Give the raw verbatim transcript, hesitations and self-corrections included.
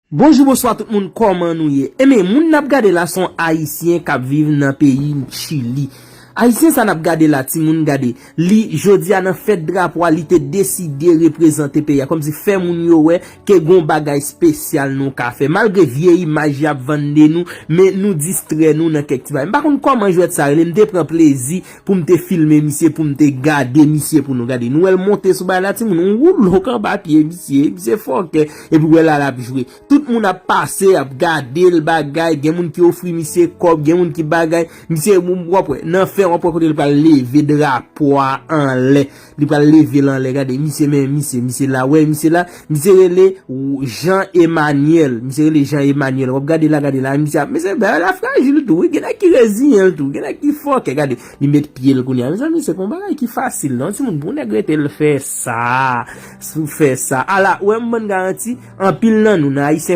Bonjou, bonswa tout moun, kòman nou ye? Enben, moun n ap gade la se yon Ayisyen k ap viv nan peyi Chili. Ayisyen sa n ap gade la, timoun, gade, li, jodi a nan fèt drapo a, li te deside reprezante peyi a, kòmsi fè moun yo wè ke gon bagay espesyal nou ka fè. Malgre vye imaj y ap vann de nou, men nou distrè nou nan kèk ti bagay. M pa konn kòman jwèt sa rele, m te pran plezi pou m te filme misye, pou m te gade misye pou nou gade. Nou wè l monte sou bagay la, timoun, yon woulo k anba pye misye, misye fòkè, epi w wè la l ap jwe. Tout moun ap pase, ap gade l bagay, gen moun ki ofri misye kòb, gen moun ki bagay, misye, w ap wè, nan fen, w ap wè kote l pral leve drapo a anlè. Li pral leve l anlè, gade, misye, men misye, misye la, wè, misye la, misye rele Jean Emmanuel, misye rele Jean Emmanuel, w ap gade la, gade la, misye ap, misye, bagay la frajil tou, wi, gen nèg ki reziyen l tou, gen nèg ki fòkè, gade, li met pye l kounye a, mezanmi, se pa yon bagay ki fasil, non, timoun, pou nèg rete l fè sa, sou fè sa, ala, wè, m ban n garanti, anpil nan nou, nan Ayisyen